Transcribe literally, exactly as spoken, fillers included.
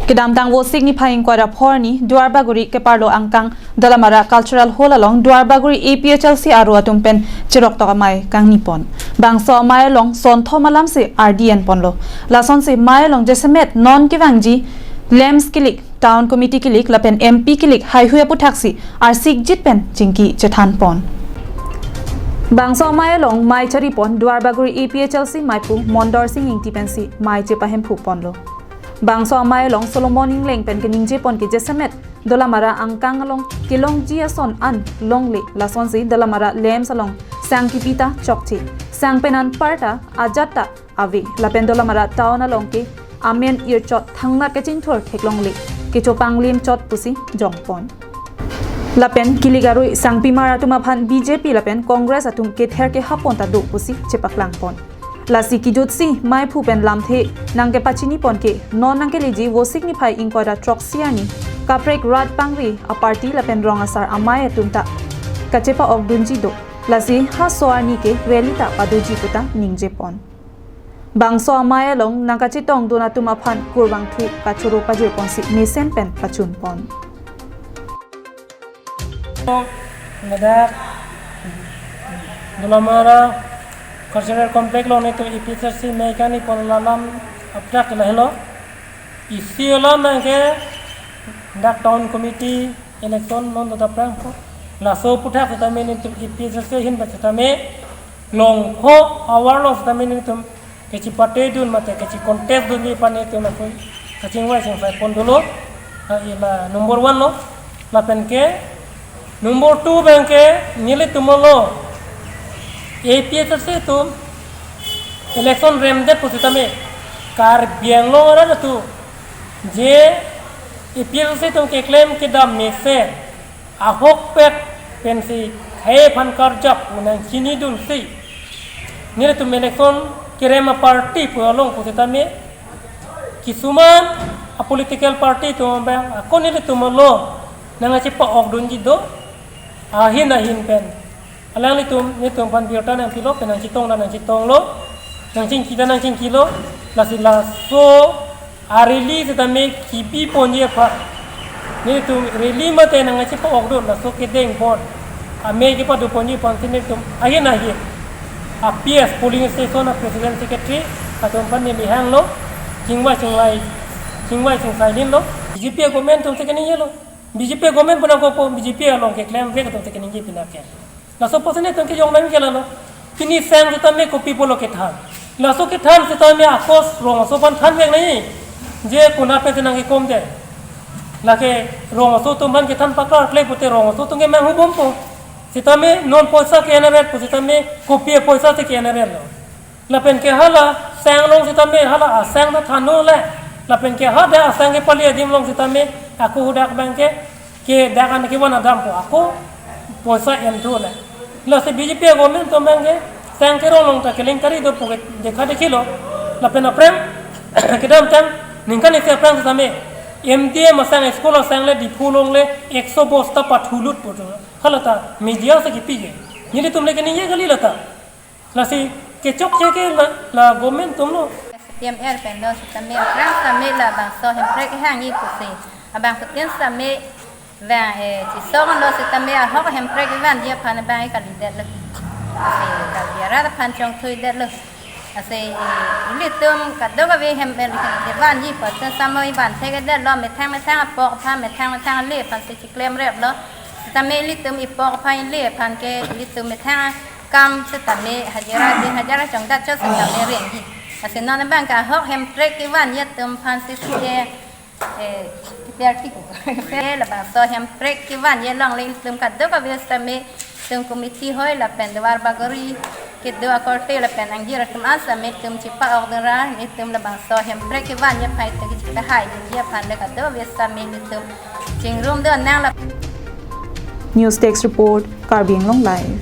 Kedamtang Vosik niphai ingkoi ra pho arni Duarbagori keparlo angkang Dolamara Cultural Hall along Duarbagori A P H L C aro atum pen cheroktok amei kangni pon. Bangso amei along sonthom alam si ardi en ponlo. Lasonsi mei along jasemet non kevangji lamps kilik, town committee kilik lapen M P kilik haihui aputhaksi arsik jit pen chingki chethan pon. Bangso amei along mei chari pon Duarbagori A P H L C meiphu Mondor Sing Ingti pensi mei chepahemphu ponlo. Bangso amei along Solomon Ingleng pen keningje pon ke jasemet Dolamara angkang along kelongji ason an longle, lasonsi Dolamara lamps along sang kipi ta chokche, sang pen anparta ajat ta ave, lapen Dolamara town along ke amen irchot thangnat kachingthur theklongle, kechopanglim chot pusi jong pon. Lapen kilik arui sangpimar atum aphan B J P lapen Congress atum kether kehap pon ta do pusi chepaklang pon. Lasi kejutsi meiphu pen lamthe nangkepachini pon ke non nangkeleji Vosik niphai ingkoi ra throksi arni kaprek rat pangri aparty lapen rong asar amei atum ta kachepa-okdunji do. Lasi ha so arni ke rally ta padoji puta ningje pon. Bangso amei along nangkachetongdun atum aphan kurvangthu kachoro pajir ponsi mesen pen pachun pon. Ladak Dolamara Cultural Complex along netum A P H L C mei kangni pon alam aphuthak lahelo. Isi alam abang ke dak town committee election non do ta prang po. Laso aphuthak setame netum A P H L C ahin ba setame longpho avar along setame netum kachipatedun mate kachi-contest dunji aphan netum laso kachingvai chingsai pon dolo. Ha, ila number one lo. Lapen ke number two abang ke nelitum along A P H L C atum election remdet pusitame Karbi Anglong arat atum je A P H L C atum keklem kedam mesen ahokpet pensi khei aphan karjap pu nangchinidunsi nelitum election kerem aparty pu along pusitame kisuman a-political party atum abang ako nelitum along nangkachepa-okdunji do, ahin ahin pen. Alanglitum netum aphan birta nangpilo pen nangchetong ta nangchetonglo, nangchingki ta nangchingkilo, lasi laso a-rally setame kipi ponji aphan netum rally mate nangkachepa-okdun laso kedeng pon amei kepado ponji aphansi netum ahin ahin a-P S polling station a-president secretary atum aphan neli hanglo, chingvai chingvai chingvai chingsai linlo. B J P government atum si keningjelo. B J P government pu nangkokpo, B J P along keklemvek atum si keningje pinake. Laso apotsi netum kejong nangji ke lalo. Pini sang setame kopi pulo kethan. Laso kethan setame ako rong aso aphan thanvek nangji. Je konat pensi nangkekom det. Lake rong aso atum aphan kethan paklar kle pute rong aso atum ke manghubompo. Setame non poisa ke-en aret pu setame kopi apoisa si ke-en aret lo. Lapen ke hala sang along setame hala asang ta thanlo le. Lapen ke hadak asang kepali adim along setame ako hadak abang ke ke dak an kevan adam po ako poisa en thu le. Lasi B J P government atum abang ke sang kerong along ta kelengkari do pu ke dekha dekhilo. Lapen aphrang kedamtang ningkan isi aphrang setame M D M asang school asang le Diphu along le ekso bosta pathulut pu do. Hala ta media si kipi ke. Nelitum le keningje kali lata. Lasi kechokche ke la, la government atum lo. S P M R pen lo setame aphrang setame labangso hemprek hangji pusi. Abangphutin setame vang, eh, chisong lo setame ahok hemprek vanji aphan abang kalidet lo. Lasi Karbi arat aphan chongthuidet lo. Lasi, eh, ilitum kadokave hem, eh, vanji aphan setame vanthekdet lo, methang methang apok aphan, methang methang ale aphan si chiklemrep lo. Setame ilitum ipok aphan ale aphan ke ilitum methang akam setame hajira din hajira chongdat chot setame rengji. Lasi non abang ke ahok hemprek kevanji atum aphan si si ke, eh, P R T ko. Ke labangso hemprek kevanji along le ilitum kadokave setame itum committee hoi lapen Duarbagori kedo akorte lapen angjir atum an setame itum chepa-okdun ra, itum labangso hemprek kevanji aphan itum kechipahai dunji aphan le kadokave setame itum chingrumdun nang la. News Desk Report, Karbi Anglong Live.